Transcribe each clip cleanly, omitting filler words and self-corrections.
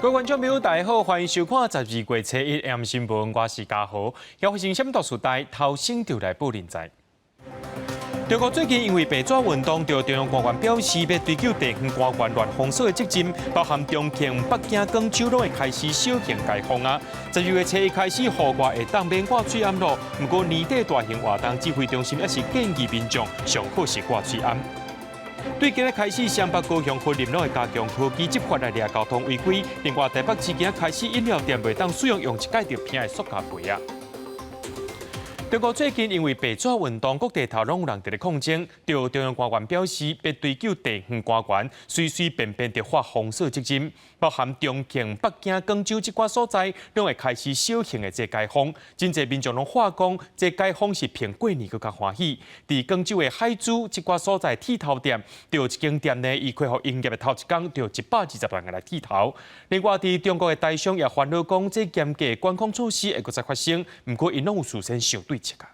各位觀眾朋友，大家好，歡迎收看12月初一 AM 新聞，我是嘉豪。要發生啥物大事代，頭先就來報恁知。中國最近因為白紙運動，中央官員表示欲追究地方官員亂封鎖的責任，包含重慶、北京、廣州攏會開始小型解封啊。12月初一開始，戶外會當免掛喙罨囉。毋過年底大型活動指揮中心抑是建議民眾上好是掛喙罨。對今日開始，雙北、高雄、雲林攏會加強科技執法來掠交通違規。另外，台北市今開始飲料店袂當使用用一擺就瓶的塑膠杯仔。中國最近因為白紙運動，各地頭攏有人佇咧抗爭。中央官員表示，欲追究地方官員隨隨便便就發封鎖責任，包含重慶、北京、廣州這寡所在，攏會開始小型的這解封。真濟民眾攏話講，這解封是比過年閣較歡喜。佇廣州的海珠這寡所在剃頭店，就一間店呢，伊恢復營業的頭一工，就120人來剃頭。另外，佇中國的台商也煩惱講，這嚴格管控措施會閣再發生，毋過𪜶攏有事先想對策啊。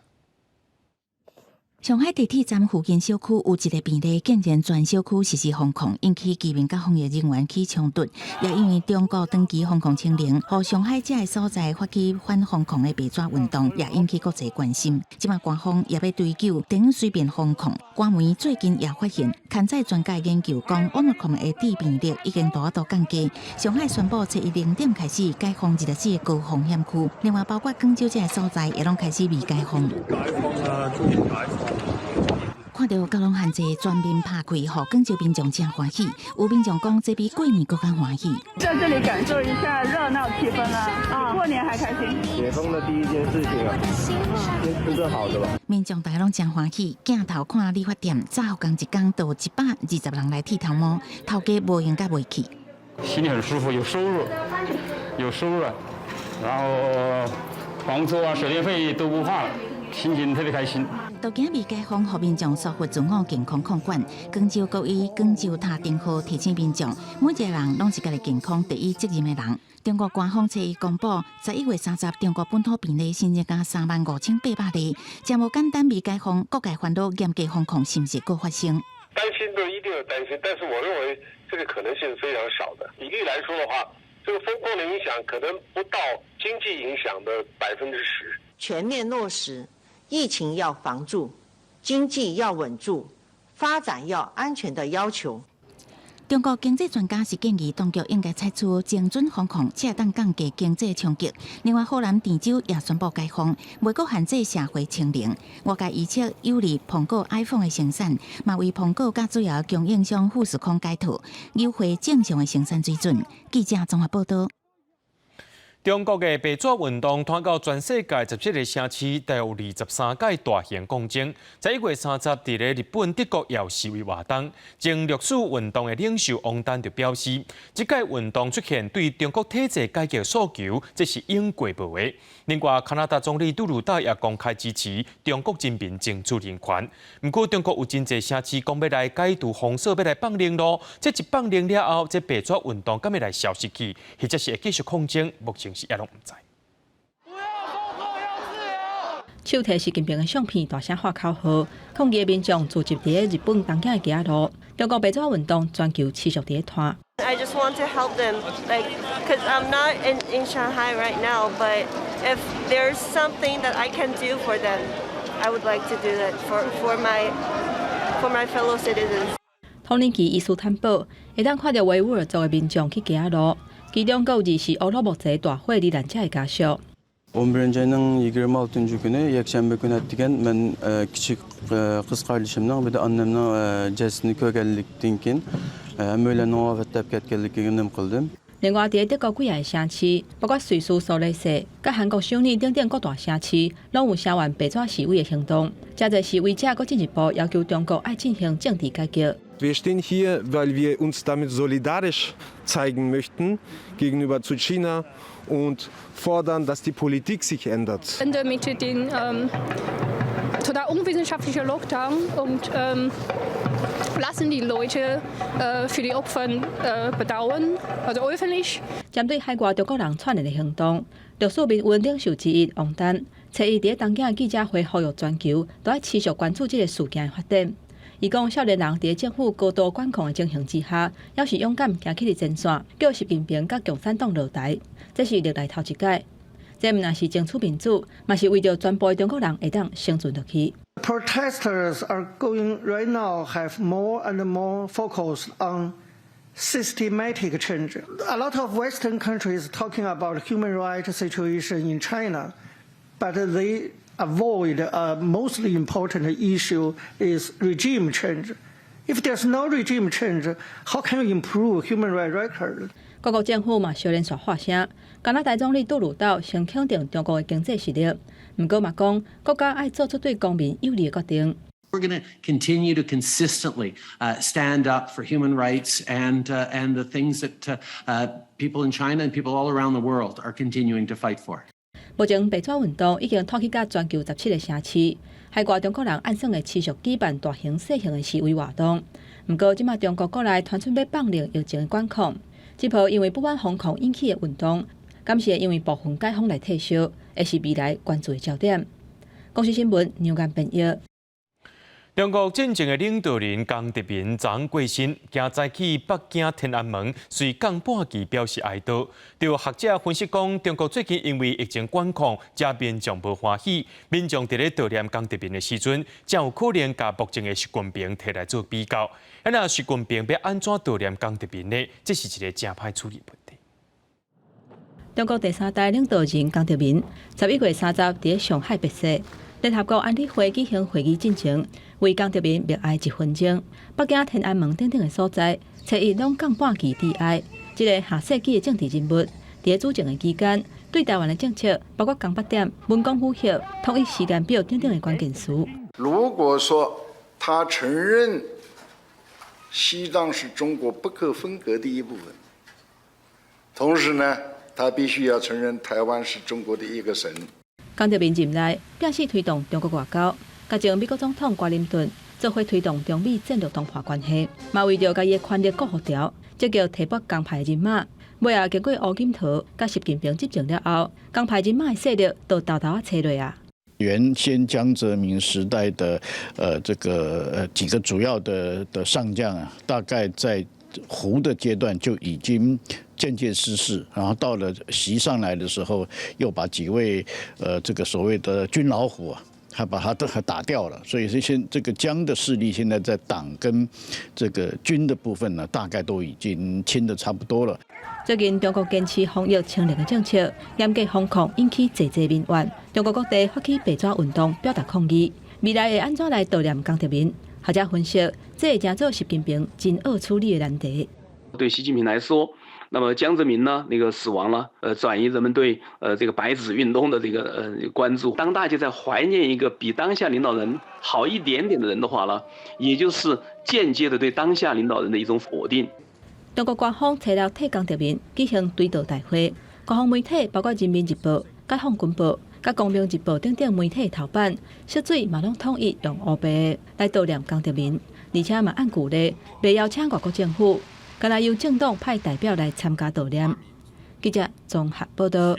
上海地鐵站附近小區有一個病例，竟然全小區實施封控，引起居民佮防疫人員起衝突。也因為中國長期封控清零，予上海這个所在發起反封控的白紙運動，也引起國際關心。這馬官方也欲追究等隨便封控。官媒最近也發現，勘災專家研究講，Omicron 的致病力已經大幅降低。上海宣布，初一零點開始解封24個高風險區，另外包括廣州這个所在，也攏開始未解封。解封啊！終於解封！看著交通限制全面拍開，予廣州民眾真歡喜。有民眾講，這比過年閣較歡喜。在這裡感受一下熱鬧氣氛啊，比過年還開心。解封的第一件事情啊，先吃個好的吧。民眾大家攏真歡喜，鏡頭看理髮店，早工一工就120人來剃頭毛，頭家無閒甲袂去。心裡很舒服，有收入，有收入了，然後房租啊、水電費都不怕了，心情特別開心。都驚未解封，予民眾疏忽自我健康控管。廣州國醫廣州塔頂號提醒民眾，每一個人攏是家己健康第一責任的人。中國官方初一公布，11月30，中國本土病例新增加35,800例，真無簡單未解封，各界煩惱嚴格封控是毋是閣發生？擔心都一定有擔心，但是我認為這個可能性是非常少的。比例來說的話，這個封控的影響可能不到經濟影響的10%。全面落實。疫情要防住，經濟要穩住，發展要安全的要求。中國經濟專家是建議當局應該採取精準防控，才會當降低經濟衝擊。另外，河南鄭州也宣布解封，袂閣限制社會清零。外界預測有利蘋果 iPhone 的生產，嘛為蘋果佮主要供應商富士康解套，優惠正常的生產水準。記者綜合報道。中國的白紙運動拖到全世界17個城市，都有23屆大型抗爭。11月30，佇咧日本、德國也有示威活動。前六四運動的領袖王丹就表示，這屆運動出現對中國體制改革訴求，這是永過無的。另外，加拿大總理杜魯道也公開支持中國人民爭取人權。毋過，中國有真濟城市講欲來解除封鎖，欲來放靈囉。這一放靈了後，這白紙運動敢會來消失去，或者是會繼續抗爭？目前是猶攏毋知。手提習近平的相片，大聲喊口號，抗議的民眾聚集佇日本東京的街仔路。中國白紙運動全球持續佇咧拖。 I just want to help them, like, 'cause I'm not in Shanghai right now, but if there's something that I can do for them, I would like to do that for my fellow citizens. 土耳其伊斯坦堡會當看著維吾爾族的民眾去街仔路，其中閣有二是烏魯木齊大火罹難者的家屬。 11. Ayның 26. Günü Yekşembe günü degan men kichik qiz qarindishimning bir de annemning jasadini ko'rganlikdan keyin hammalarning vafot ketganligini nima qildim. 另外，佇德國幾个城市，包括瑞士蘇黎世、佮韓國首爾等等各大城市，攏有聲援白紙示威的行動。誠濟示威者閣進一步要求中國愛進行政治改革。 Wir stehen hier, weil wir uns damit solidarisch zeigen möchten gegenüber zu China und fordern, dass die Politik sich ändert. Ende mit den total unwissenschaftlichen Lockdown und lassen die Leute für die Opfer bedauern, also öffentlich. 針對海外中國人串聯的行動，六四民運領袖之一王丹，初一佇東京的記者會呼籲全球都愛持續關注這个事件的發展。伊講少年人佇政府高度管控的情形之下，猶是勇敢行去佇前線，叫習近平佮共產黨落台，這是歷來頭一擺。這毋但是爭取民主，嘛是為著全部的中國人會當生存落去。 Protesters are going right now have more and more focus on systematic change. A lot of Western countries talking about human rights situation in China, but they avoid a most important issue is regime change. If there's no regime change, how can you improve human rights record? 各國政府嘛相連續發聲，加拿大總理杜魯道先肯定中國的經濟實力，毋過嘛講國家愛做出對公民有利的決定。 We're going to continue to consistently stand up for human rights and the things that people in China and people all around the world are continuing to fight for. 目前白紙運動已經拖去到全球17個城市，海外中國人按算會持續舉辦大型、細型的示威活動。毋過，這馬中國國內傳出欲放寬疫情的管控，這波因為不滿封控引起的運動，敢是會因為部分解封來退燒，會是未來關注的焦點。公視新聞梁間編譯。中國進前的領導人江澤民昨昏過身，今早起北京天安門隨降半旗表示哀悼。有學者分析講，中國最近因為疫情管控，遮民眾無歡喜，民眾佇咧悼念江澤民的時陣，真有可能共目前的習近平提來做比較。那習近平欲按怎悼念江澤民呢？這是一個誠歹處理問題。中國第三代領導人江澤民11月30佇上海辭世。聯合國安理會舉行會議進前，為江澤民默哀一分鐘。北京天安門等等的所在，初一攏降半旗致哀。這个下世紀的政治人物，佇主政的期間，對台灣的政策，包括江北點、文攻武嚇、統一時間表等等的關鍵詞。如果說他承認西藏是中國不可分割的一部分，同時呢，他必須要承認台灣是中國的一個省。江澤民任內，正式推動中國外交，佮前美國總統克林頓做伙推動中美戰略同伴關係，嘛為著共伊的權力顧予牢，積極提拔江派人馬。尾仔經過胡錦濤佮習近平執政了後，江派人馬的勢力都沓沓仔衰落啊。原先江澤民時代的這個幾個主要的上將啊，大概在胡的階段就已經漸漸失勢，然後到了習上來的時候，又把幾位這個所謂的軍老虎啊，還把他都還打掉了，所以這些這個江的勢力現在在黨跟這個軍的部分呢，大概都已經清得差不多了。最近中國堅持防疫清零的政策，嚴格封控，引起濟濟民怨。中國各地發起白紙運動，表達抗議。未來會按怎來悼念江澤民？學者分析，這會成做習近平真惡處理的難題。對習近平來說，那麼江澤民呢，那個死亡了，轉移人們對這個白紙運動的這個關注。當大家在懷念一個比當下領導人好一點點的人的話呢，也就是間接的對當下領導人的一種否定。中國官方初六替江澤民舉行追悼大會，官方媒體包括《人民日報》、《解放軍報》、佮《光明日報》等等媒體頭版，色水嘛攏統一用烏白來悼念江澤民，而且嘛按舊例袂邀請外國政府，干焦由政黨派代表來參加悼念。記者綜合報道。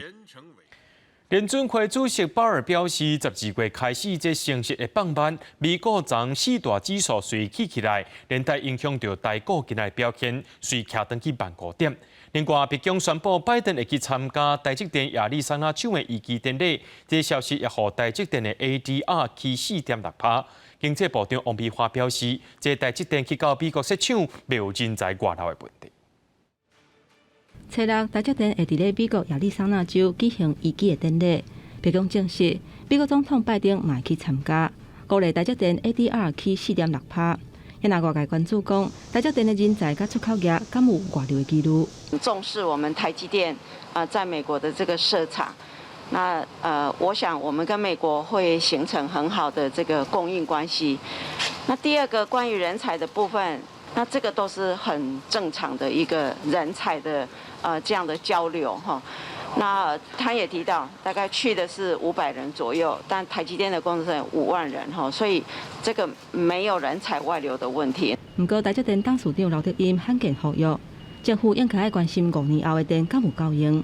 聯準會主席鮑爾表示，12月開始這升息會放慢，美股昨四大指數隨起起來，連帶影響著台股今仔的表現，隨徛轉去15,000點。另外，白宮宣布拜登會去參加台積電亞利桑那廠的移機典禮，這個消息也予台積電的 ADR 起4.6%。經濟部長王美花表示，這台積電去到美國設廠，袂有人才外流的問題。初六，台積電會佇咧美國亞利桑那州舉行移機的典禮。白宮證實，美國總統拜登嘛會去參加。鼓勵台積電 ADR 起4.6%。現在外界關注講，台積電的人才佮出口業敢有外流的疑慮？重視我們台積電啊，在美國的這個設廠。那我想我們跟美國會形成很好的這個供應關係。那第二個關於人才的部分，那這個都是很正常的一個人才的這樣的交流哈。那他也提到，大概去的是500人左右，但台積電的工程師5萬人哈，所以這個沒有人才外流的問題。毋過台積電董事長劉德音罕見呼籲，政府應該愛關心5年後的電敢有夠用。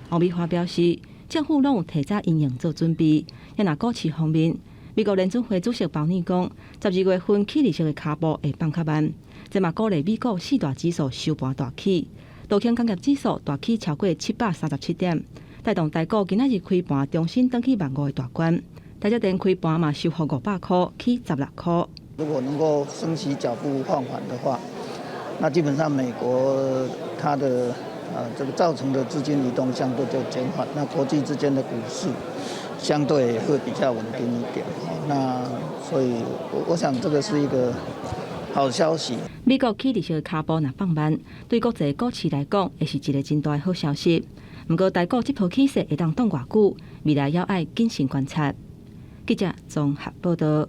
王美花表示，政府攏有提早因應做準備。若股市方面，美國聯準會主席鮑爾講，12月份起利息的跤步會放較慢，這嘛鼓勵美股四大指數收盤大起，道瓊工業指數大起超過737點，帶動台股今仔日開盤重新轉去萬五的大關。台積電開盤嘛收復500箍，起16箍。如果能夠升息腳步放緩的話，那基本上美國它的這個造成的資金移動相對就減緩，那國際之間的股市相對會比較穩定一點。那所以，我想這個是一個好消息。美國起利息的跤步若放慢，對國際股市來講，會是一個真大的好消息。毋過，台股這波起勢會當擋偌久，未來猶愛謹慎觀察。記者綜合報道。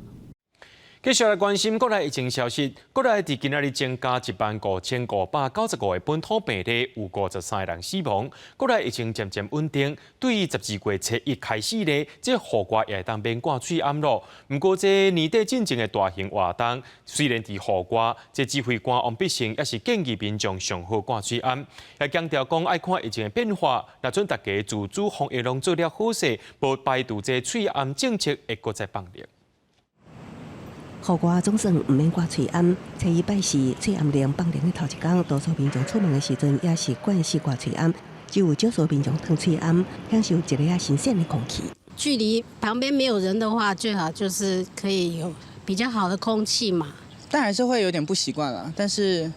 繼續來關心國內疫情消息，國內佇今仔日增加15,595個本土病例，有53個人死亡。國內疫情漸漸穩定，對12月初一開始咧，這戶外也會當免掛喙罨囉。毋過，這年底進前的大型活動，雖然佇戶外，這指揮官王必勝也是建議民眾上好掛喙罨，也強調講愛看疫情的變化，若準大家自主防疫攏做了好勢，無排除這喙罨政策會閣再放涼。戶外總算毋免掛喙罨，初一拜四喙罨令放涼的頭一工，多數民眾出門的時陣也習慣性掛喙罨，只有少數民眾脫喙罨，享受一下仔新鮮的空氣。距離旁邊沒有人的話，最好就是可以有比較好的空氣嘛。但還是會有點不習慣啦，但是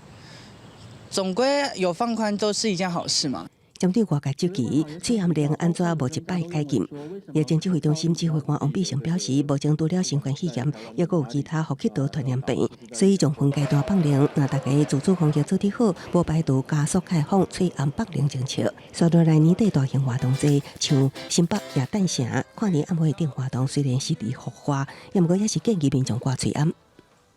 總歸有放寬都是一件好事嘛。針對外界質疑，喙罨令按怎無一擺解禁？疫情指揮中心指揮官王必勝表示，目前除了新冠肺炎，猶閣有其他呼吸道傳染病，所以將分階段放涼。若大家自主防疫做得好，無排除加速開放喙罨放涼政策。紲落來年底大型活動濟，像新北耶誕城、跨年晚會等活動，雖然是佇戶外，毋過也是建議民眾掛喙罨。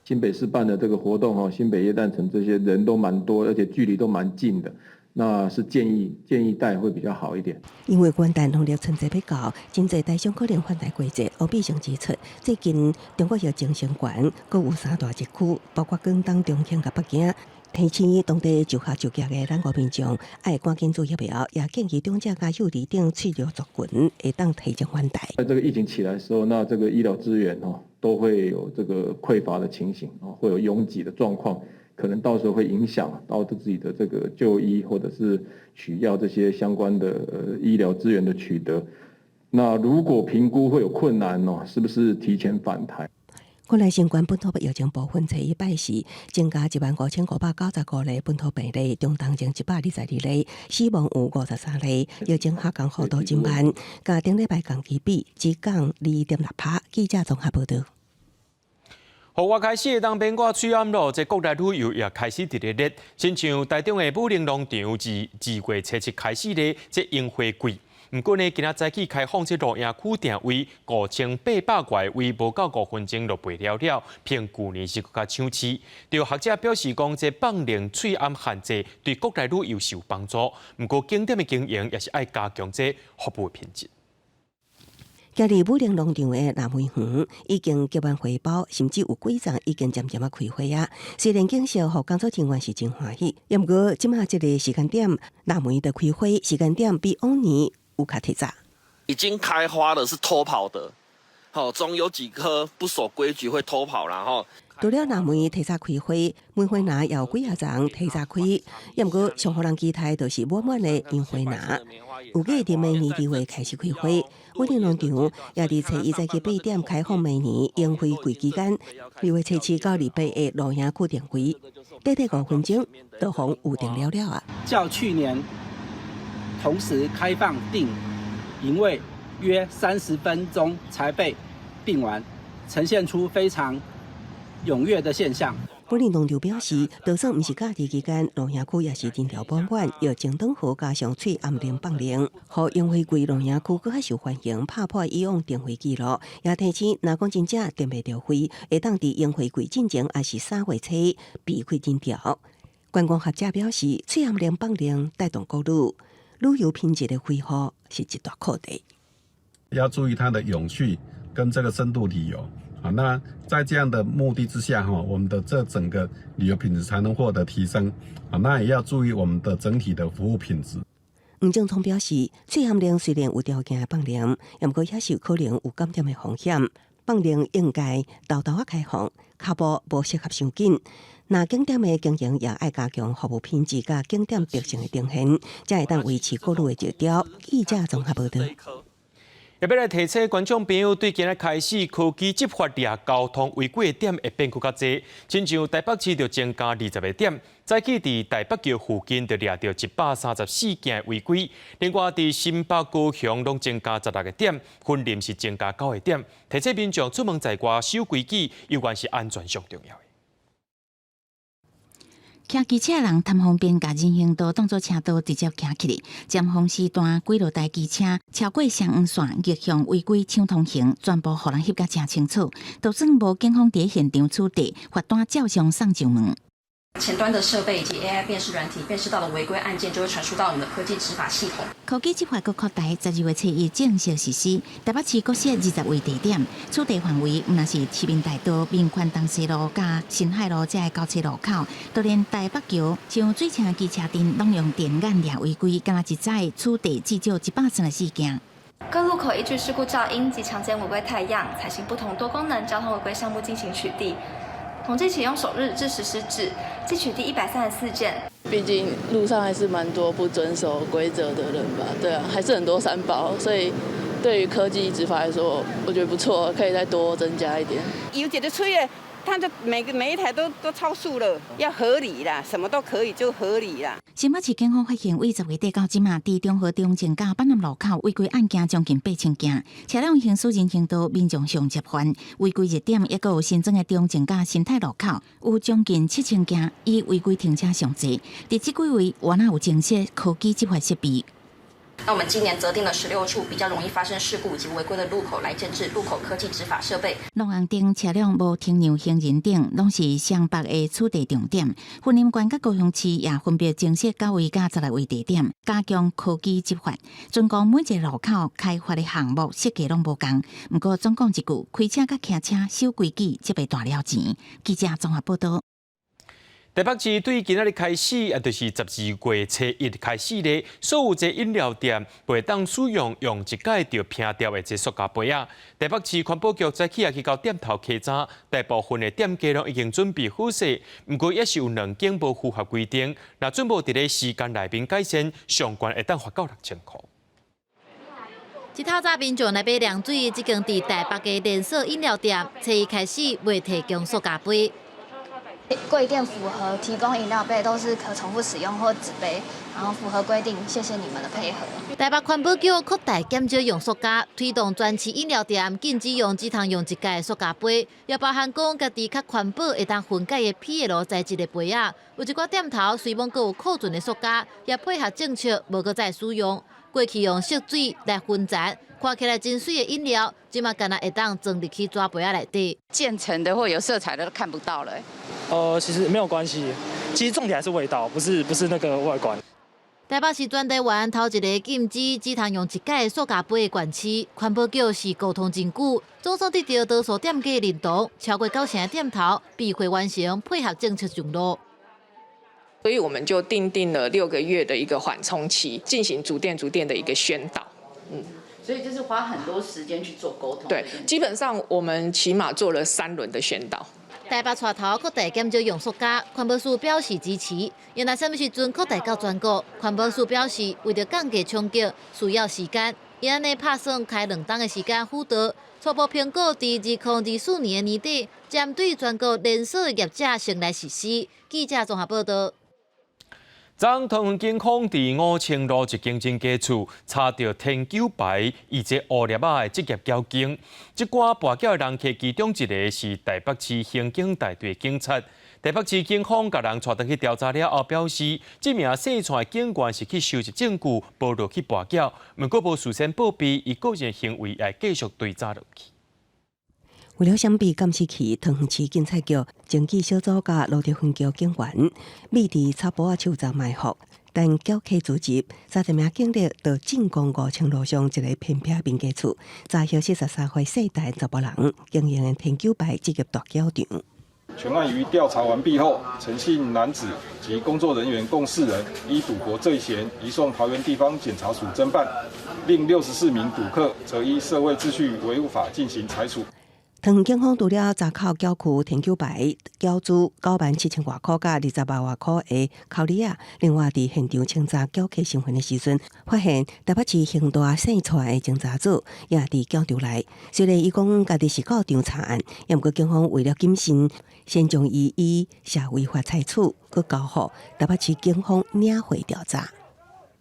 新北市辦的這個活動，哈，新北耶誕城這些人都蠻多，而且距離都蠻近的。那是建議戴會比較好一點。因為元旦農曆春節欲到，真濟台商可能返台過節。王必勝指出，最近中國疫情升懸，閣有三大疫區，包括廣東、重慶佮北京，提醒當地就學就業的咱國民眾愛趕緊注疫苗，也建議長者佮幼兒等脆弱族群會當提前返台。在這個疫情起來的時候，那這個醫療資源哦都會有這個匱乏的情形哦，會有擁擠的狀況。可能到時候會影響到自己的這個就醫或者是取藥這些相關的醫療資源的取得。那如果評估會有困難哦，是不是提前返台？國內新冠本土疫情部分，初一拜四增加15,595例本土病例，中重症122例，死亡有53例，疫情下降幅度真慢，佮頂禮拜同期比只降2.6趴。記者綜合報道。戶外開始會當免掛喙罨囉，這國內旅遊也開始佇咧熱。親像台中的武陵農場，自2月初7開始咧，這櫻花季。毋過呢，今仔早起開放這露營區訂位5800外位，無夠5分鐘就賣了了，比舊年是閣較搶市。著學者表示講，這放涼喙罨限制對國內旅遊是有幫助。毋過景點的經營也是愛加強這服務品質。今日武陵農場的藍莓園已經結完花苞，甚至有幾叢已經漸漸仔開花啊。雖然景色予工作人員是真歡喜，毋過這馬這個時間點，藍莓的開花時間點比往年有較提早。已經開花的是偷跑的，好，總有幾顆不守規矩會偷跑，然後。除了藍莓提早開花，梅花林也有幾仔叢提早開，毋過上予人期待就是滿滿的櫻花林。預計佇明年2月開始開花。武陵農場也佇初一早起8點開放明年櫻花季期間，2月初7到28的露營區訂位，短短5分鐘都予預訂了了啊！較去年同時開放訂營位約30分鐘才被訂完，呈現出非常踴躍的現象。武陵農場表示，就算毋是假日期間，露營區也是人潮滿滿，由前燈河加上喙罨令放涼，予櫻花季露營區閣較受歡迎，拍破以往訂位紀錄。也提醒，若講真正訂袂著位，會當佇櫻花季進前，抑是3月初避開人潮。觀光學者表示，喙罨令放涼帶動國旅旅遊品質的恢復是一大課題。要注意它的永續跟這個深度旅遊。啊，那在這樣的目的之下，哈，我們的這整個旅遊品質才能獲得提升。啊，那也要注意我們的整體的服務品質。黃正聰表示，喙罨令雖然有條件放涼，毋過也是有可能有感染的風險。放令應該沓沓仔開放，跤步無適合傷緊。若景點的經營也愛加強服務品質佮景點特色的呈現，才會當維持國旅的熱潮。記者綜合報導。欲來提醒觀眾朋友，對今仔開始科技執法掠交通違規的點會變閣較濟，親像台北市就增加20個點，早起佇台北橋附近就掠著134件違規，另外佇新北、高雄攏增加16個點，雲林是增加9個點。提醒民眾出門在外守規矩，猶原是安全上重要的。騎機車人貪方便，共人行道當做車道直接騎起來。尖峰時段，幾落台機車超過雙黃線，逆向違規搶通行，全部予人翕甲誠清楚。就算無警方佇現場取締，罰單照常送上門。前端的設備以及 AI 辨識軟體辨識到的違規案件，就會傳輸到我們的科技執法系統。科技執法閣擴大，12月初一正式實施。台北市閣設20位地點，取締範圍毋但是市民大道、民權東西路佮新海路這个交叉路口，就連台北橋像水車機車陣攏用電眼掠違規，敢若一擺取締至少134件。各路口依據事故噪音及常見違規態樣，採行不同多功能交通違規項目進行取締。統計啟用首日至實施止，計取締134件。畢竟路上還是蠻多不遵守規則的人吧，對啊，還是很多三寶，所以對於科技執法來說，我覺得不錯，可以再多增加一點。有一個吹的，他就每個每一台都超速了，要合理啦，什麼都可以就合理啦。新北市警方發現，為10月底到這馬，佇中和中正佮板南路口違規案件將近8000件，車輛行駛人行道，民眾上接煩。違規熱點抑閣有新增的中正佮新泰路口，有將近7000件以違規停車上濟。佇這幾位，原來有增設科技執法設備。那我們今年擇定了16處比較容易發生事故以及違規的路口來建置路口科技執法設備。路紅燈車輛無停讓行人等，攏是雙北的取締重點。雲林縣佮高雄市也分別增設9位佮16位地點，加強科技執法。全國每一個路口開發的項目設計攏無仝，毋過總講一句，開車佮騎車守規矩，才袂賺了錢。記者綜合報導。台北市對今仔日開始，也就是12月初一開始咧，所有這飲料店袂當使用用一擺就拚掉的這塑膠杯仔。台北市環保局早起也去到店頭稽查，大部分的店家攏已經準備好勢，毋過猶是有兩間無符合規定，若準無佇咧時間內面改善，上懸會當罰到6000箍。一透早民眾來買涼水，這間佇台北的連鎖飲料店，初一開始袂提供塑膠杯。貴店符合提供飲料杯都是可重複使用或紙杯，然後符合規定，謝謝你們的配合。台北環保局擴大減少用塑膠，推動全市飲料店禁止用只通用一擺塑膠杯，也包含講家己較環保會當分解的 PL 材質的杯仔。有一寡店頭雖罔閣有庫存的塑膠，也配合政策無閣再使用。過去用色水來分層，看起來真媠的飲料，這馬干焦會當裝入去紙杯仔內底。漸層的或有色彩的都看不到了。其實沒有關係，其實重點還是味道，不是那個外觀。台北市全台灣頭一个禁止只通用一擺塑膠杯的縣市，環保局是溝通真久，總算得著多數店家認同，超過九成的店頭備貨完成，配合政策上路。所以我們就訂定了6個月的一個緩衝期，進行逐店逐店的一個宣導。所以就是花很多時間去做溝通。對，基本上我們起碼做了三輪的宣導。台北帶頭擴大減少用塑膠，環保署表示支持。若啥物時陣擴大到全國，環保署表示，為著降低衝擊，需要時間。伊按呢拍算開2冬的時間輔導，初步評估佇2024年的年底，針對全國連鎖業者先來實施。記者綜合報導。昨桃園警方佇五清路一間真家厝查著天狗牌以這烏粒仔的職業繳警，這寡跋筊的人客其中一个是台北市刑警大隊警察。台北市警方共人帶轉去調查了後，表示這名姓蔡的警員是去收集證據，無落去跋筊，毋過無事先報備，伊個人行為會繼續追查落去。為了閃避監視器，桃園市警察局偵緝小組佮蘆洲分局警員，秘佇草埔仔樹叢埋伏，等繳客聚集，30名警力就進攻五清路上一个偏僻民家厝，查獲43歲姓陳查埔人經營的天狗牌職業大繳場。全案於調查完畢後，陳姓男子及工作人員共四人，依賭博罪嫌移送桃園地方檢察署偵辦，另64名賭客則依社會秩序維護法進行裁處。桃園警方除了查扣繳區天狗牌繳注97,000外箍佮20萬外箍的口梨仔，另外佇現場清查繳客身份的時陣，發現台北市興大姓蔡的偵查組也佇繳場內。雖然伊講家己是到場查案，也毋過警方為了謹慎，先將伊以涉違法採取，閣交予台北市警方領回調查。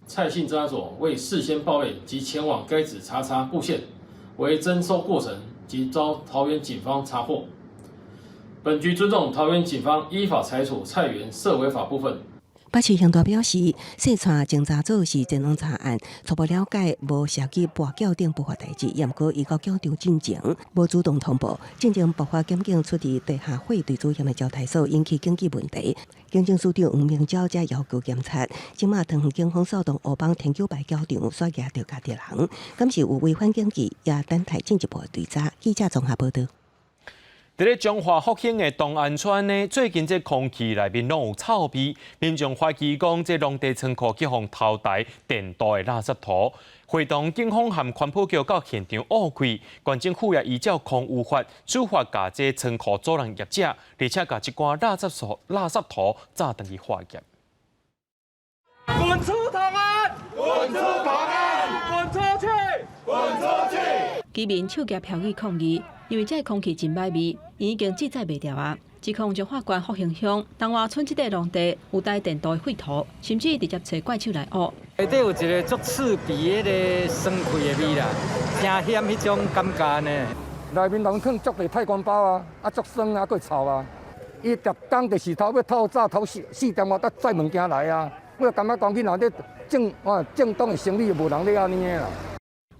蔡姓偵查組未事先報備即前往該址查查佈線，為偵搜過程即遭桃園警方查獲。本局尊重桃園警方依法裁處蔡員涉違法部分。北市刑大表示，姓蔡偵查組是前往查案，初步了解無涉及跋筊等不法代誌，也毋過伊到繳場進前無主動通報。進前爆發檢警出佇地下匯兌主嫌的招待所引起經濟問題，警政署長黃明昭才要求檢查。這馬桃園警方掃動烏幫天狗牌繳場，煞舉著家己人，敢是有違反檢舉，也等待進一步的追查。記者綜合報道。佇咧彰化福興的東安村呢，最近這空氣內面攏有臭味，民眾懷疑講這農地倉庫去予偷抬電鍍的垃圾塗。會同警方和環保局到現場挖開，縣政府也依照空污法處罰共這倉庫租賃業者，而且共這寡垃圾塗垃圾塗載轉去化驗。滾出台灣！滾出台灣！滾出去！滾出去！居民手舉標語抗議，因為這空氣真歹味，已經記載袂牢啊！指控彰化縣福興鄉東華村這塊農地有帶電鍍的廢塗，甚至直接揣怪手來挖。內底有一個足刺鼻的彼個酸氣的味啦，誠險彼種感覺呢。內面攏囥足濟太空包啊，啊足酸啊，閣臭啊。伊逐工就是頭欲透早頭四四點外才載物件來啊。我感覺講起若咧正啊正當的生理，無人咧按呢的啦。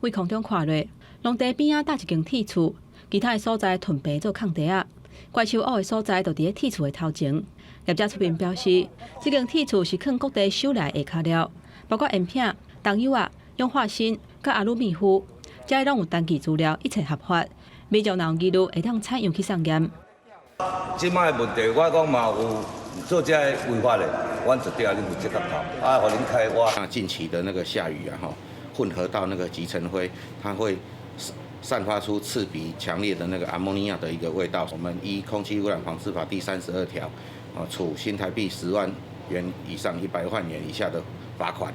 對空中看落，農地邊仔搭一間鐵厝，其他的所在囤白做空地仔。怪獸挖的所在就佇咧鐵厝的頭前。業者出面表示，這間鐵厝是囥各地收來的下跤料，包括煙片、桐油仔、氧化鋅、佮阿魯米夫，這攏有登記資料，一切合法。民眾若有疑慮，會當採樣去送驗。這擺的問題，我講嘛有做這个違法的，阮絕對予恁負責到，啊，予恁開挖。那近期的那個下雨啊，混合到那個集塵灰，它會散發出刺鼻、強烈的那個阿摩尼亞的一個味道。我們依空氣污染防治法第32條，啊，處新台幣10萬元以上100萬元以下的罰款。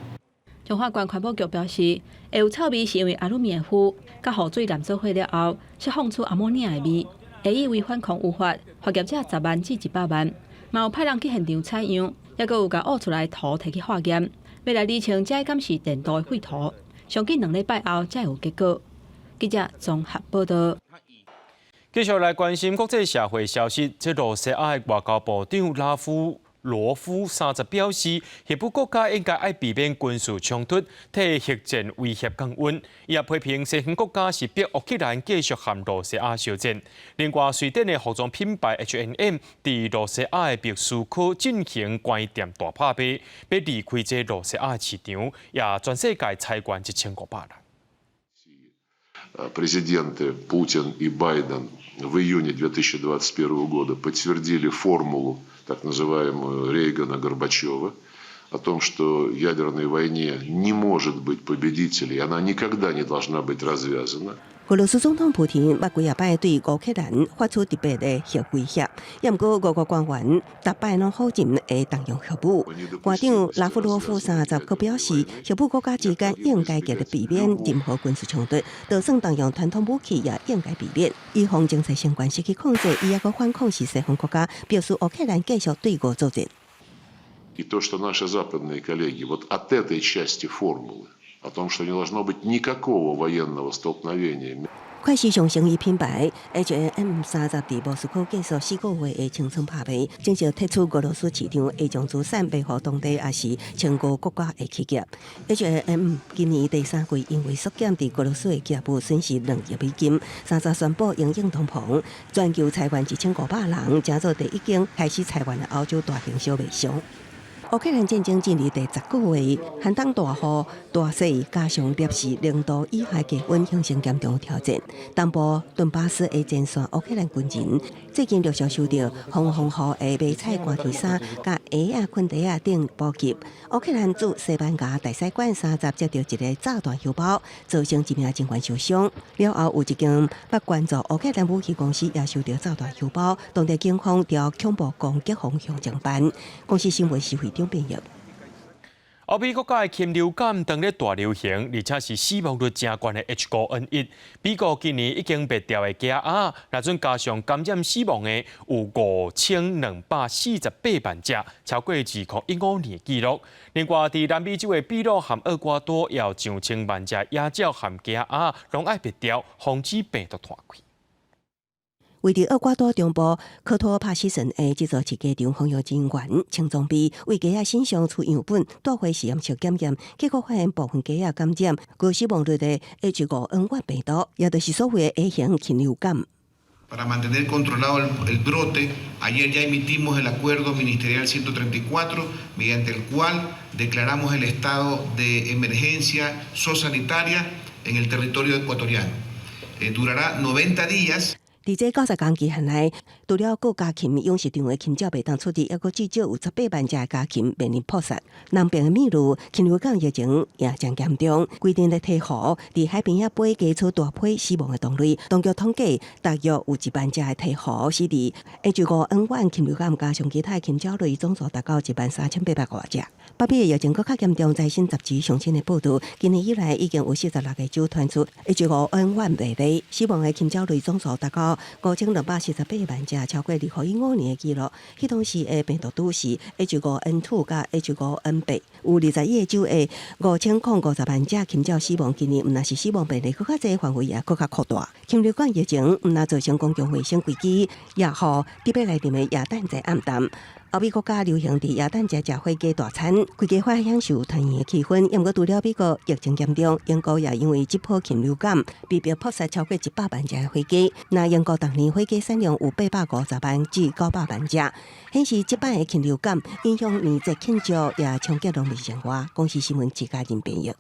彰化縣環保局表示，會有臭味是因為阿魯米的灰佮雨水淋做伙了後，釋放出阿摩尼亞的味，會以違反空污法，罰業者10萬至100萬。嘛有派人去現場採樣，抑閣有共挖出來塗提去化驗，欲來釐清這敢是電鍍的廢塗。上緊2禮拜後才有結果。記者綜合報道。繼續來關心國際社會消息，這羅西亞的外交部長拉夫羅夫30表示，核武國家應該愛避免軍事衝突，替核戰威脅降溫。伊也批評西方國家是逼烏克蘭繼續和羅西亞相戰。另外，瑞典的服裝品牌 H&M 佇羅西亞的莫斯科進行關店大拍賣，欲離開這羅西亞市場，也全世界裁員1500人。 Президенты Путин и Байден в июне 2021 года подтвердили формулу, так называемую Рейгана-Горбачева, о том, что в ядерной войне не может быть победителей, она никогда не должна быть развязана. 俄羅斯總統普廷捌幾仔擺對烏克蘭發出特別的核威脅，也毋過俄國官員逐擺攏否認會動用核武。外長拉夫羅夫30閣表示，核武國家之間應該極力避免任何軍事衝突，就算動用傳統武器也應該避免。以防政策相關失去控制，伊猶閣反控是西方國家迫使烏克蘭繼續對俄作戰。 И то, что наши западные коллеги вот от этой части формулы, о том, что не должно быть никакого военного столкновения. 快時尚成衣品牌 H&M 30佇莫斯科結束4個月的清倉拍賣，正式撤出俄羅斯市場，會將資產賣予當地抑是親俄國家的企業。H&M 今年第三季因為縮減佇俄羅斯的業務，損失2億美金。30宣布因應通膨，全球裁員1500人，成做第一間開始裁員的歐洲大型小賣商。烏克蘭戰爭進入第10個月，寒冬大雨、大雪加上攝氏0度以下低溫，形成嚴重挑戰。東部頓巴斯的前線烏克蘭軍人最近陸續收到防風雨的迷彩寒天衫、佮鞋仔、困袋仔等補給。烏克蘭駐西班牙大使館30接到一个炸彈郵包，造成一名警員受傷。了後有一間捌捐助烏克蘭武器公司也收到炸彈郵包，當地警方朝恐怖攻擊方向偵辦。公視新聞徐會長編譯。歐美國家的禽流感當咧大流行，而且是死亡率誠懸的 H5N1。美國今年已經滅掉的雞鴨，若準加上感染死亡的有5248萬隻，超過2015年的紀錄。另外，佇南美洲的秘魯和厄瓜多，也有上千萬隻野鳥和雞鴨攏愛滅掉，防止病毒傳開。位佇厄瓜多中部科托帕西省的這座飼雞場，放養人員清裝備為雞仔身上取樣本帶回實驗室檢驗，結果發現部分雞仔感染高死亡率的 H5N1 病毒，也就是所謂的 A 型禽流感。 Para mantener controlado el brote, ayer ya emitimos el acuerdo ministerial 134, mediante el cual declaramos el estado de emergencia zoosanitaria en el territorio ecuatoriano. Durará 90 días. 佇這90工期限內，除了各家禽養殖場的禽鳥袂當出入，猶閣至少有18萬隻家禽面臨撲殺。南邊的秘魯禽流感疫情也誠嚴重，規定的鵜鶘佇海邊仔飛雞出大批死亡的同類，當局統計大約有1萬隻的鵜鶘死佇 H5N1 禽流感加上其他禽鳥類總數達到1萬3800外隻。北美的疫情閣較嚴重，財新雜誌上新的報導，今年以來已經有46個州傳出 H5N1 病例，死亡的禽鳥類總數達到5248萬隻，超過2015年的紀錄。彼當時的病毒株是 H5N2佮 H5N8，有21個州的5050萬隻禽鳥死亡。今年毋但是死亡病例閣較濟，範圍也閣較擴大。禽流感疫情毋但造成公共衛生危機，也予特別來臨的耶誕節暗淡。歐美國家流行佇耶誕節食火雞大餐，規家歡享受團圓的氣氛。毋過除了美國疫情嚴重，英國也因為這波禽流感，被迫撲殺超過100萬隻火雞。那英國逐年火雞產量有850萬至900萬隻，顯示這擺的禽流感影響年節慶祝，也衝擊農民生活。公視新聞徐家仁編譯。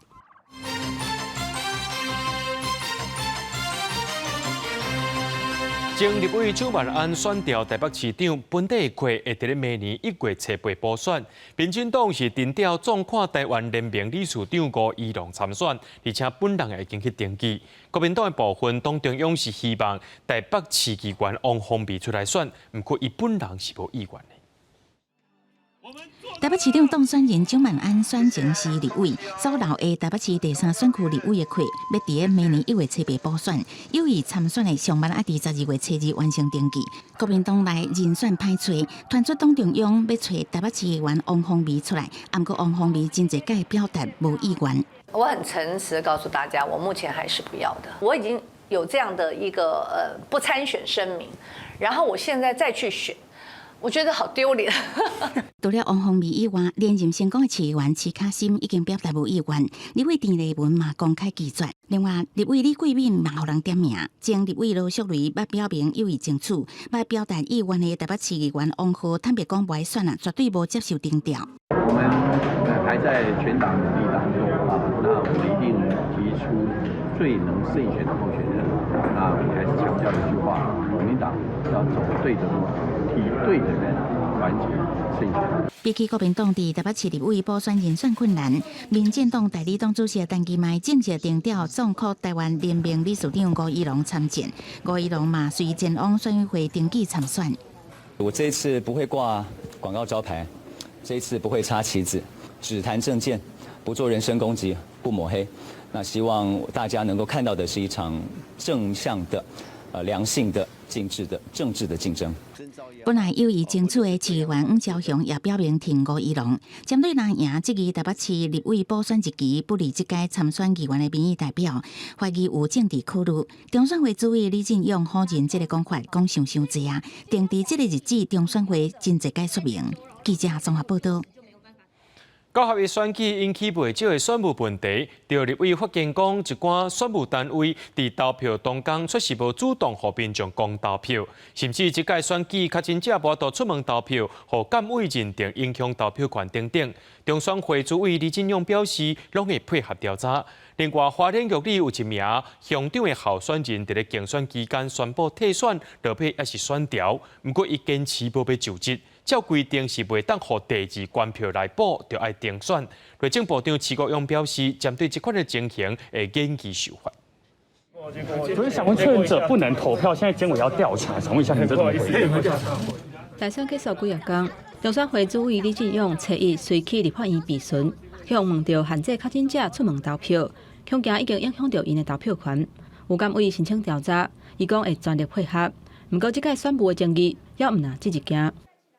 前立委蔣萬安選調台北市長，本地的會佇咧明年1月初8補選。民進黨是定調壯闊台灣聯盟理事長吳怡農參選，而且本人也已經去登記。國民黨的部分，黨中央是希望台北市議員王鴻薇出來選，毋過伊本人是無意願的。台北市長當選人蔣萬安選前是立委，所留的台北市第三選區立委的缺，欲佇咧明年1月初8補選。有意參選的上萬愛佇12月初2完成登記。國民黨內人選歹揣，傳出黨中央欲揣台北市議員王鴻薇出來，毋過王鴻薇真濟擺表達無意願。我很誠實的告訴大家，我目前還是不要的。我已經有這樣的一個不參選聲明，然後我現在再去選。我覺得好丟臉。除了王鴻薇以外，連任成功的市議員徐卡心已經表達無意願，立委鄭麗文嘛公開拒絕。另外，立委李貴敏嘛予人點名，前立委羅淑蕾捌表明有意爭取，捌表達意願的台北市議員王浩坦白講，無愛選啊，絕對無接受徵調。我們還在全黨努力當中啊，那我們一定提出最能勝選的候選人。那我還是強調一句話，國民黨要走對的路，提對的人，團結勝選。比起國民黨佇台北市立委補選人選困難，民進黨代理黨主席陳其邁正式定調壯闊台灣聯盟理事長吳怡農參戰，吳怡農嘛隨前往選委會登記參選。我這一次不會掛廣告招牌，這一次不會插旗子，只談政見，不做人身攻擊，不抹黑。那希望大家能夠看到的是一場正向的、良性的、政治的政治的競爭。本來有意爭取的市議員黃昭雄也表明挺吳怡農，針對藍營質疑台北市立委補選日期不利這屆參選議員的民意代表，懷疑有政治考慮。中選會主委李進勇否認這个講法，講傷傷濟啊！定佇這个日子，中選會真濟擺說明。記者綜合報道。九合一選舉引起袂少的選務問題，著立委發現講，一寡選務單位佇投票當工確實無主動予民眾講投票，甚至這屆選舉確診者無法度出門投票，予監委認定影響投票權等等。中選會主委李進勇表示，攏會配合調查。另外，花蓮玉里有一名鄉長的候選人，佇咧競選期間宣布退選，落尾猶是選著，毋過伊堅持無欲就職。照規定是袂當予第二關票來補，就愛重選。內政部長徐國勇表示，針對這款的情形，會研議修法。所以想問確診者不能投票，現在監委要調查，想問一下你這怎麼回應？大選結束幾仔工，中選會主委李進勇初一隨去立法院備詢，予問著限制確診者出門投票，恐驚已經影響著𪜶的投票權。有監委申請調查，伊講會全力配合。毋過這屆選務的爭議，猶毋但這一件。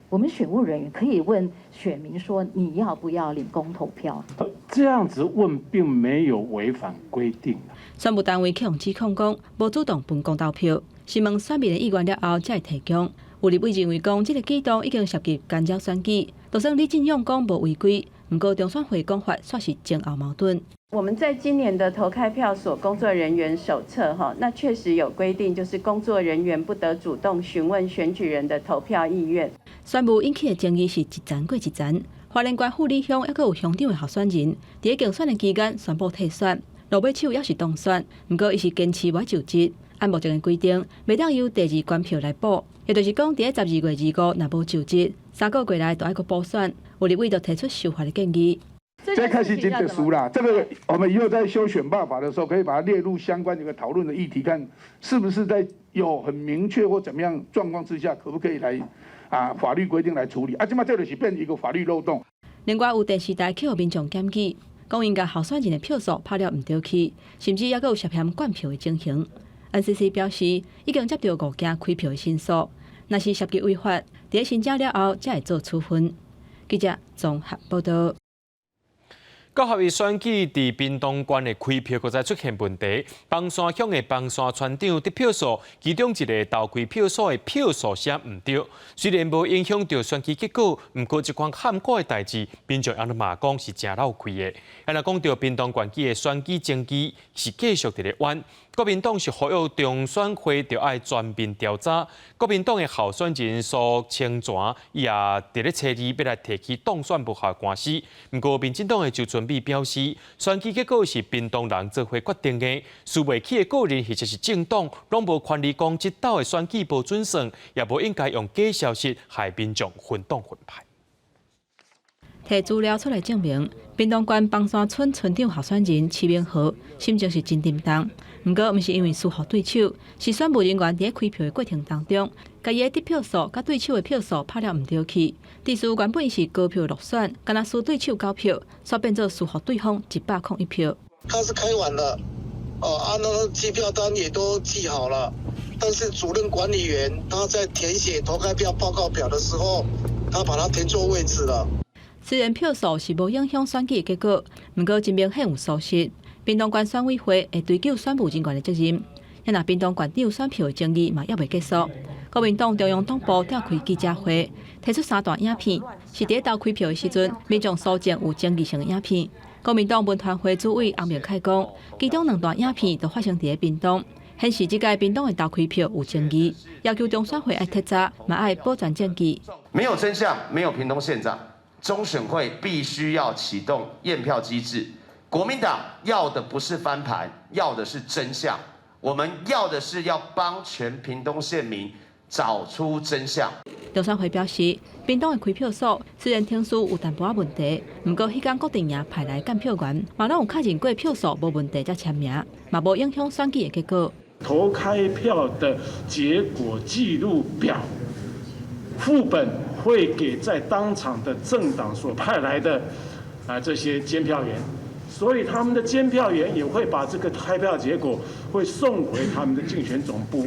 我們選務人員可以問選民說：你要不要領公投票？這樣子問並沒有違反規定。選務單位予指控講，無主動分公投票，是問選民的意願了後才會提供。有立委認為講，這個舉動已經涉及干擾選舉。就算李進勇講無違規，毋過中選會講法煞是前後矛盾。我們在今年的投開票所工作人員手冊，哈，那確實有規定，就是工作人員不得主動詢問選舉人的投票意願。選務引起的爭議是一層過一層。花蓮縣富里鄉猶閣有鄉長的候選人，佇咧競選的期間宣布退選，落尾手猶是當選，毋過伊是堅持無就職。按目前的規定，袂當由第二關票來補，也就是講，佇咧12月25若無就職，3個月內就愛閣補選。有立委就提出修法的建議。這開始真特殊啦，這個我們以後在修選辦法的時候，可以把它列入相關的一個討論的議題，看是不是在有很明確或怎麼樣狀況之下，可不可以來啊法律規定來處理？啊，這馬這就是變一個法律漏洞。另外有電視台去予民眾檢舉，講𪜶共候選人的票數拍了毋著去，甚至猶閣有涉嫌灌票的情形。NCC 表示，已經接著五件開票的申訴，若是涉及違法，佇咧申請了後才會做處分。記者綜合報導。九合一選舉佇屏東縣的開票閣再出現問題，枋山鄉的枋山村長得票數，其中一个投開票所的票數寫毋著，雖然無影響著選舉結果，毋過這款坎坷的代誌，民眾也攏嘛講是誠落氣的。啊，若講著屏東縣舉的選舉爭議是繼續佇咧冤，國民黨是呼籲中選會著愛全面調查，國民黨的候選人蘇清泉伊也佇咧初二欲來提起當選無效官司，毋過民進黨的周春米表示，選舉結果是屏東人做伙決定的，輸袂起的個人或者是政黨，攏無權利講這鬥的選舉無準算，也無應該用假消息害民眾分黨分派。提資料出來證明，屏東縣枋山村村長候選人徐明豪心情是真沉重。毋過，毋是因為輸予對手，是選務人員佇咧開票的過程當中，共伊的得票數佮對手的票數拍了毋著去。致使原本是高票落選，敢若輸對手九票，煞變做輸予對方101票。他是開完了，哦，啊，那計票單也都記好了，但是主任管理員他在填寫投開票報告表的時候，他把它填錯位置了。雖然票數是無影響選舉的結果，毋過真明顯有疏失。屏東縣選委會會追究選務人員的責任。若屏東縣長選票的爭議嘛猶未結束。國民黨中央黨部召開記者會，提出三段影片，是佇咧投開票的時陣，民眾搜證有爭議性的影片。國民黨文傳會主委洪明凱講，其中兩段影片都發生佇咧屏東，顯示這屆屏東的投開票有爭議，要求中選會愛徹查，嘛愛保全證據。沒有真相，沒有屏東縣長。中選會必須要啟動驗票機制。國民黨要的不是翻盤，要的是真相。我們要的是要幫全屏東縣民找出真相。中選會表示，屏東的開票所雖然程序有淡薄仔問題，毋過彼工國陣營派來監票員，嘛攏有確認過票數無問題才簽名，嘛無影響選舉的結果。投開票的結果記錄表副本會給在當場的政黨所派來的啊這些監票員，所以他們的監票員也會把這個開票結果會送回他們的競選總部。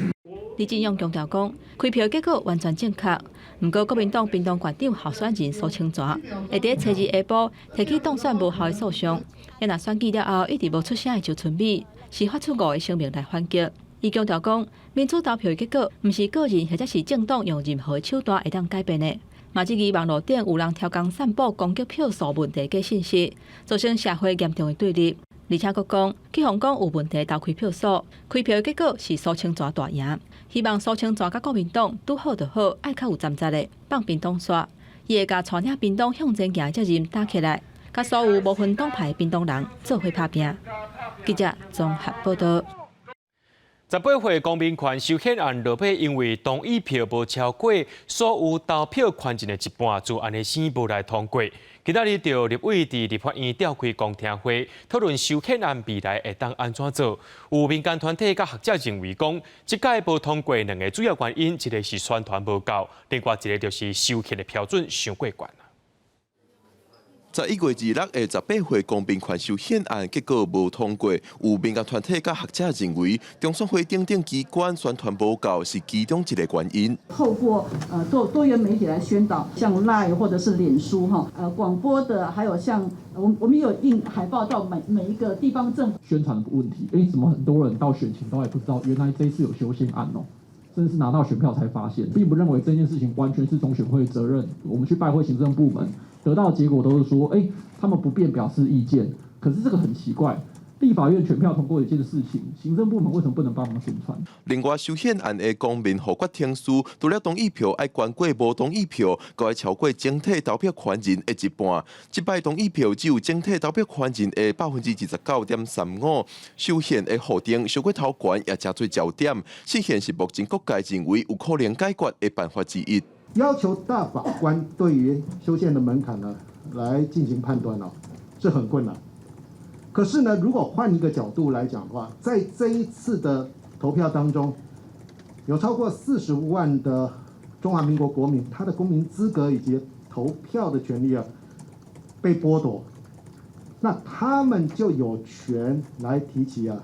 李進勇強調講，開票結果完全正確。毋過國民黨屏東縣長候選人蘇清泉會佇初二下晡提起當選無效的訴訟。若選舉了後一直無出聲的周春米，是發出五个聲明來反擊。伊強調講，民主投票的結果，毋是個人或者是政黨用任何手段會當改變的。嘛質疑網路頂有人刁工散布攻擊票數問題假信息，造成社會嚴重的對立。而且閣講，去予講有問題投開票所，開票的結果是蘇清泉大贏。希望蘇清泉佮國民黨拄好就好，愛較有瞻節的放屏東煞，伊會共帶領屏東向前行的責任擔起來，佮所有無分黨派的屏東人做伙拍拚。記者綜合報導。 18歲公民權修憲案落尾，因為同意票無超過所有投票權人的一半，就按呢生無來通過。今仔日就立委佇立法院召開公聽會，討論修憲案未來會當按怎做。有民間團體佮學者認為講，這屆無通過兩个主要原因，一个是宣傳無夠，另外一个就是修憲的標準傷過懸。 11月26的18歲公民權修憲案結果無通過，有民間團體佮學者認為，中選會等等機關宣傳無夠是其中一个原因。透過多元媒體來宣導，像 Line 或者是臉書哈，廣播的，還有像我們有印海報到每一個地方政府。宣傳的問題，欸，怎麼很多人到選前都還不知道，原來這一次有修憲案哦，甚至是拿到選票才發現，並不認為這件事情完全是中選會的責任。我們去拜會行政部門。得到的結果都是說，欸，他們不便表示意見。可是這個很奇怪，立法院全票通過一件事情，行政部門為什麼不能幫忙宣傳？另外，修憲案的公民複決程序，除了同意票愛懸過無同意票，閣愛超過整體投票權人的一半。這擺同意票只有整體投票權人的29.35%。修憲的呼聲傷過頭懸，也成做焦點。釋憲是目前各界認為有可能解決的辦法之一。要求大法官對於修憲的門檻呢，來進行判斷哦，是很困難。可是呢，如果換一個角度來講的話，在這一次的投票當中，有超過45萬的中華民國國民，他的公民資格以及投票的權利啊，被剝奪，那他們就有權來提起啊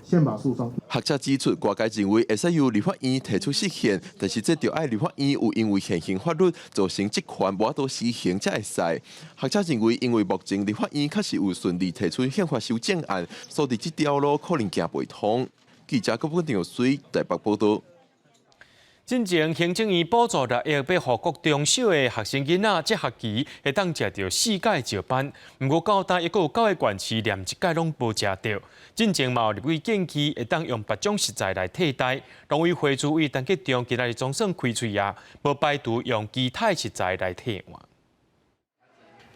憲法訴訟。學者指出，外界認為會使由立法院提出釋憲，但是這著愛立法院有因為現行法律造成職權無法度施行才會使。學者認為，因為目前立法院確實有順利提出憲法修正案，所以這條路可能行袂通。記者郭本長水台北報導。進前行政院補助6億，欲予國中小的學生囡仔，這學期會當食著四改石斑。毋過到今，猶閣有九个縣市連一改攏無食著。進前嘛有立委建議會當用別種食材來替代。農委會主委陳吉仲今仔日總算開喙啊，無排除用其他食材來替換。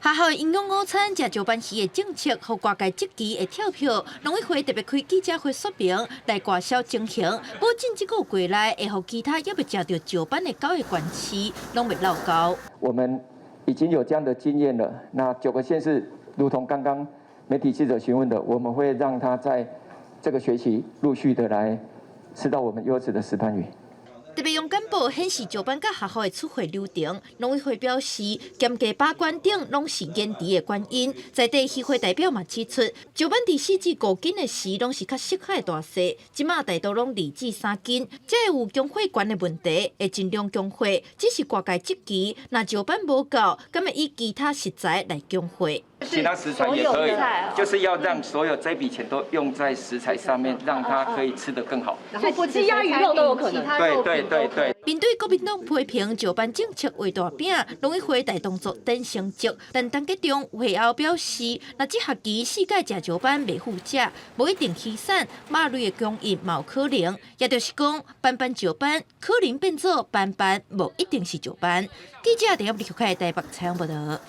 學校營養午餐食石斑魚的政策，予外界質疑會跳票。農委會特別開記者會說明來外銷情形，保證這個月內會予其他猶未食著石斑的九個縣市攏袂落勾。我們已經有這樣的經驗了。那九個縣市，如同剛剛媒體記者詢問的，我們會讓他在這個學期陸續的來吃到我們優質的石斑魚。特別用簡報顯示石斑佮學校的出貨流程。農委會表示，檢價把關等攏是延遲的原因。在地漁會代表嘛指出，石斑佇4至5斤的時，攏是較適合的大細。這馬大多攏2至3斤，才會有供貨懸的問題，會盡量供貨。只是外界質疑，若石斑無夠，敢會以其他食材來供貨？其他食材也可以，就是要讓所有這筆錢都用在食材上面，讓它可以吃得更好。所以雞鴨魚肉都有可能。對對對對。面對國民黨批評石斑政策畫大餅，農委會大動作等成績。但陳吉仲會後表示，若這學期四改食石斑袂赴食，無一定魚產肉類的供應嘛有可能。也就是講，班班石斑可能變做班班，無一定是石斑。記者陳立開台北採訪報導。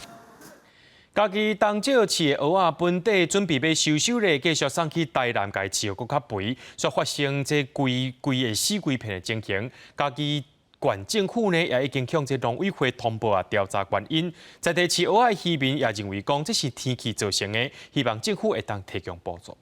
家己東石飼的蚵仔本底準備欲收收咧，繼續送去台南共飼予閣較肥，煞發生這規規會死規片的情形。嘉義縣政府呢也已經向這農委會通報啊，調查原因。在地飼蚵仔的漁民也認為講這是天氣造成的，希望政府會當提供補助。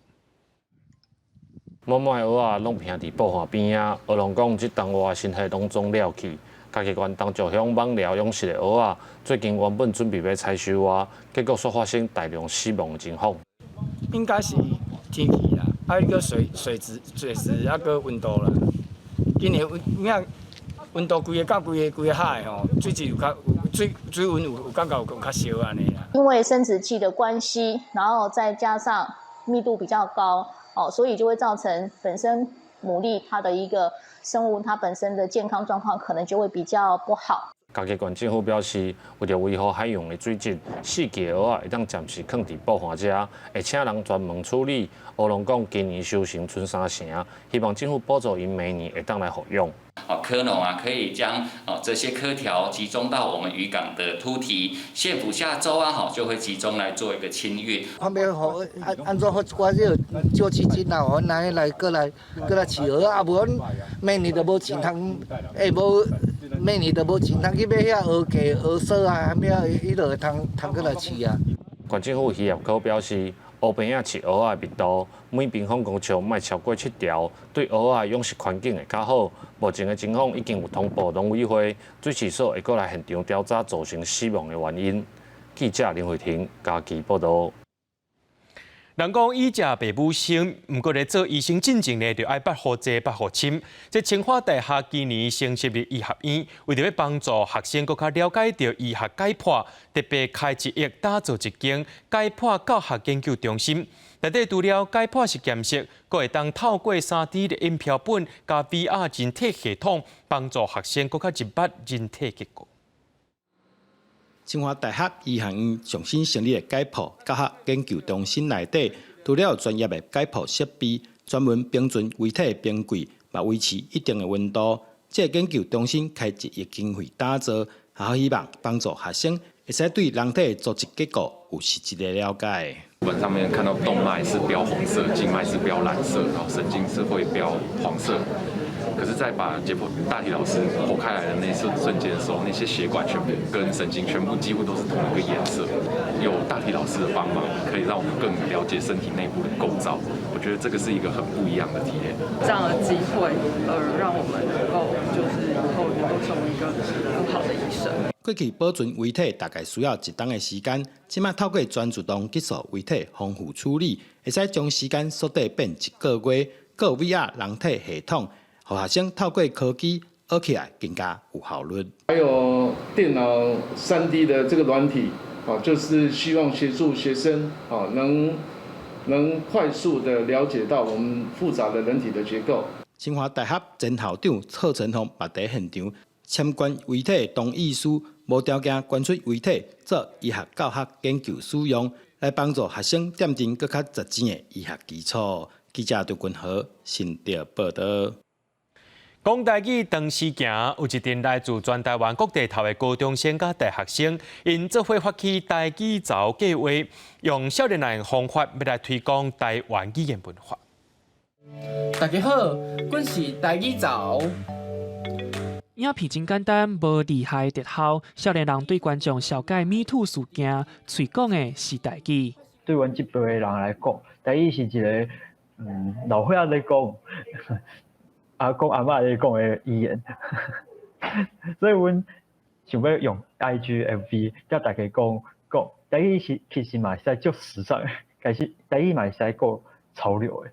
滿滿的蚵仔攏徛佇埔岸邊仔，蚵農講這冬活身體攏總了去。嘉義縣東石鄉枋寮養殖的蚵仔，最近原本準備欲採收啊，結果煞發生大量死亡的情況。應該是天氣啦，啊，閣水質，啊，閣溫度啦。今年溫，影溫度規个到規個海吼，水質有較水溫有感覺有較燒按呢啦。因為生殖器的關係，然後再加上密度比較高，哦，所以就會造成本身牡蠣它的一個生物，它本身的健康狀況可能就會比較不好。嘉義縣政府表示，為著維護海洋的水質，死去的蚵仔會當暫時囥佇埔岸遮，會請人專門處理。蚵農講，今年收成賰三成，希望政府補助𪜶明年會當來復養。哦，蚵農啊，可以將哦這些蚵條集中到我們漁港的凸堤，縣府下週啊，吼就會集中來做一個清運。看欲予按按怎予一寡這个救濟金啊，予阮來來閣來閣來飼蚵仔，啊無阮明年就無錢通，欸無明年就無錢通去買遐蚵架、蚵索啊，啥物啊，彼落會通通閣來飼啊。縣政府漁業科表示，烏棚仔飼蚵仔的密度每平方公尺莫超過七條，對蚵仔養殖環境會較好。目前的情況已經有通報農委會，水試所會閣來現場調查造成死亡的原因。記者林慧婷嘉義報導。人講醫食爸母生，毋過咧做醫生進前呢，就愛捌予濟，捌予深。這清華大學今年新設立醫學院，為著欲幫助學生閣較了解著醫學解剖，特別開一億打造一間解剖教學研究中心。內底除了解剖實驗室，閣會當透過3D 列印標本佮 VR 人體系統，幫助學生閣較入捌人體結構。清華大學醫學院上新成立的解剖教學研究中心內底，除了專業的解剖設備、專門冰存遺體的冰櫃，嘛維持一定的溫度。這個研究中心開一億經費打造，學校希望幫助學生會使對人體的組織結構有實質的了解。本上面看到動脈是標紅色，靜脈是標藍色，然後神經是會標黃色。可是，在把解剖大體老師剖開來的那瞬瞬間的時候，那些血管全部跟神經全部幾乎都是同一個顏色。有大體老師的幫忙，可以讓我們更了解身體內部的構造。我覺得這個是一個很不一樣的體驗。這樣的機會，讓我們能夠就是以後能夠成為一個更好的醫生。過去保存遺體大概需要一冬的時間，這馬透過全自動技術遺體防腐處理，會使將時間縮短變一個月。閣有 VR 人體系統，予學生透過科技學起來更加有效率。還有電腦3D 的這個軟體，啊，就是希望協助學生啊，能快速的了解到我們複雜的人體的結構。清華大學前校長賀陳鳳嘛佇現場簽捐遺體同意書，無條件捐出遺體做醫學教學研究使用，來幫助學生奠定閣較實踐的醫學基礎。記者張君和新竹報導。講台語當時行，有一陣來自全台灣各地頭的高中生佮大學生，𪜶做伙發起台語槽計劃，用少年人的方法，欲來推廣台灣語言文化。大家好，阮是台語槽。影片真簡單，無厲害特效，少年人對觀眾紹介 Me Too 事件，喙講的是台語。對阮這輩的人來講，台語是一个老歲仔咧講，阿公阿嬤咧講的語言，所以阮想欲用 IG、FB 佮大家講講台語是其實嘛會使足時尚的，其實台語嘛會使夠潮流的。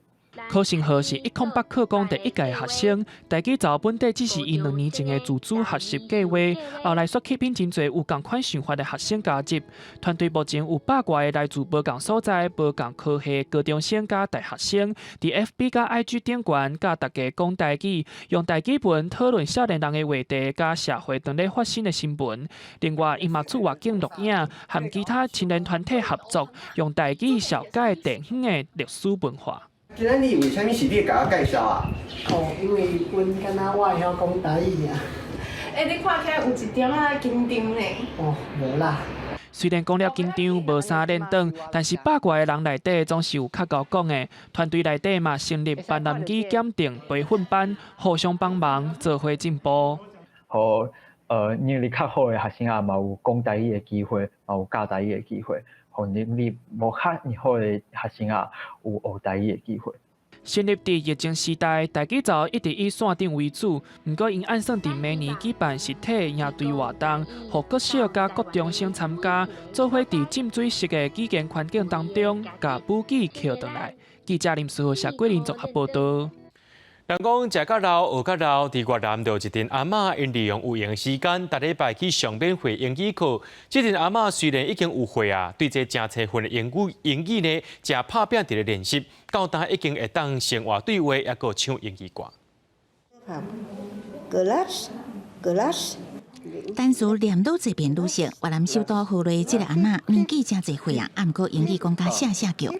柯成浩是108課綱第一屆學生，台語槽本底只是𪜶2年前的自主學習計劃，後來煞吸引真濟有仝款想法的學生加入。團隊目前有百外个來自無仝所在、無仝科系高中生佮大學生，佇 FB 佮 IG 頂懸，佮大家講台語，用台語文討論少年人的話題佮社會當咧發生的新聞。另外，𪜶嘛出外景錄影，和其他青年團體合作，用台語紹介地方的歷史文化。今仔日為啥物是你共我介紹啊？哦，因為阮敢若我會曉講台語爾。欸，你看起來有一點仔緊張呢。哦，無啦。雖然講了緊張，無啥練檔，但是百外个人內底總是有較𠢕講的。團隊內底嘛成立閩南語檢定培訓班，互相幫忙，做伙進步。予能力較好的學生仔嘛有講台語的機會，嘛有教台語的機會。予能力無較好的學生仔有學台語的機會。成立佇疫情時代，台語槽一直以線頂為主，毋過𪜶按算佇明年舉辦實體營隊活動，予國小佮國中生參加，做伙佇浸水式的語言環境當中，共母語抾轉來。記者林思豪、謝桂林綜合報導。人講食甲老，學甲老，佇越南就有一陣阿嬤，𪜶利用有閒時間，逐禮拜去上免費英語課。這陣阿嬤雖然已經有歲啊，對這誠濟份的英語英語呢，誠拍拚佇咧練習，到今已經會當生活對話，猶閣唱英語歌。 Glass, glass。單詞唸愈濟遍愈熟。越南首都河內這个阿嬤年紀誠濟歲啊，毋過英語講甲聲聲叫。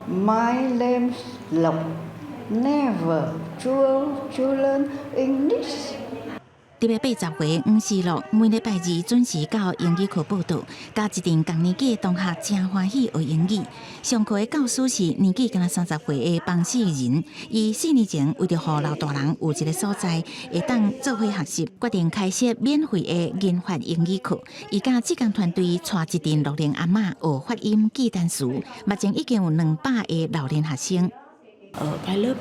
My name's Lộc. Never to learn English. 佇咧80歲黃思樂，每禮拜二準時到英語課報到，佮一陣仝年紀的同學誠歡喜學英語。上課的教師是年紀敢若30歲的邦世仁，伊4年前為著予老大人有一个所在會當做伙學習，決定開設免費的銀髮英語課。伊佮志工團隊帶一陣老年阿嬤學發音、記單詞，目前已經有200个老年學生。 Ở cái lớp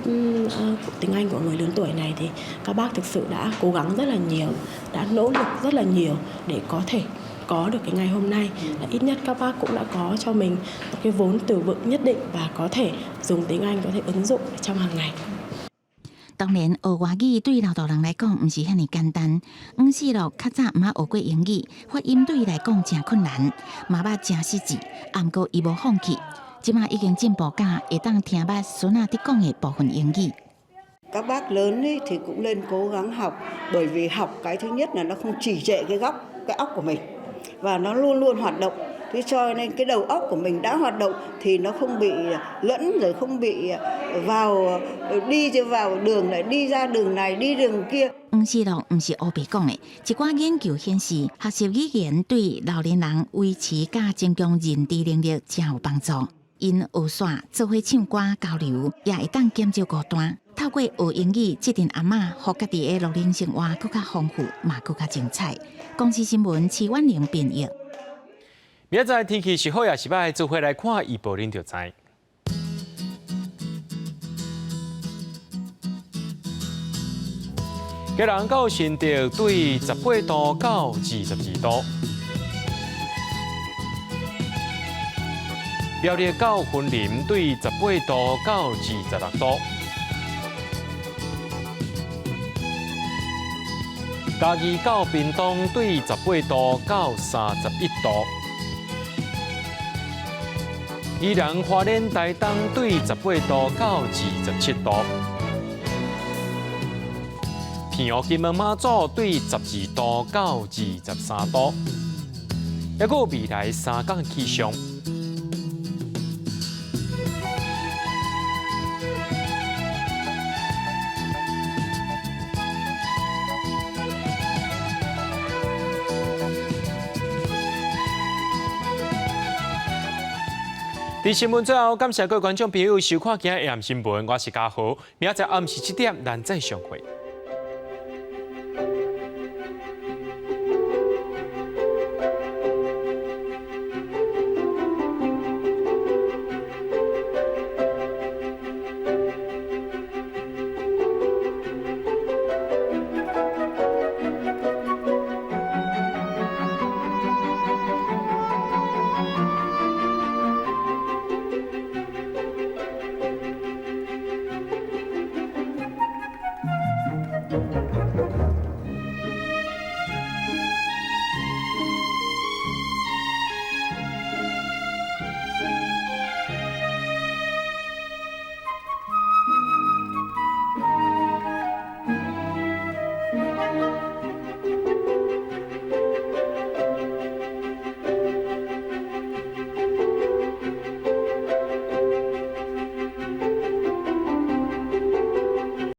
tiếng Anh của người lớn tuổi này thì các bác thực sự đã cố gắng rất là nhiều, đã nỗ lực rất là nhiều để có thể có được cái ngày hôm nay. Ít nhất các bác cũng đã có cho mình một cái vốn từ vựng nhất định và có thể dùng tiếng Anh có thể ứng dụng trong hàng ngày. 當然，學外語對老大人來講毋是遐爾簡單。黃世樂較早毋捌學過英語，發音對伊來講誠困難，嘛捌誠失智，毋過伊無放棄。這馬已經進步到會當聽捌孫仔佇講的部分英語。 Các bác lớn ấy thì cũng nên cố gắng học, bởi vì học cái thứ nhất là nó không trì trệ cái góc cái óc của mình và nó luôn luôn hoạt động. Thế cho nên cái đầu óc của mình đã hoạt động thì nó không bị lẫn rồi không bị vào đi vào đường này đi ra đường này đi đường kia. 黃世樂毋是烏白講的，一寡研究顯示，學習語言對老年人維持佮增強認知能力誠有幫助。𪜶學煞做伙唱歌交流，也會當減少孤單。透過學英語，這陣阿嬤予家己的老年生活閣較豐富，嘛閣較精彩。公視新聞徐婉玲編譯。明仔載天氣是好抑是䆀，做伙來看預報，恁就知。基隆到新竹對18度到22度，苗栗到雲林對18度到26度，嘉義到屏東對18度到31度，宜蘭花蓮台東對18度到27度。澎湖金門馬祖對12度到23度，抑閣有未來3工氣象。佇新聞最後，感謝各位觀眾朋友收看今日的新聞，我是嘉豪，明仔載暗時7點，咱再相會。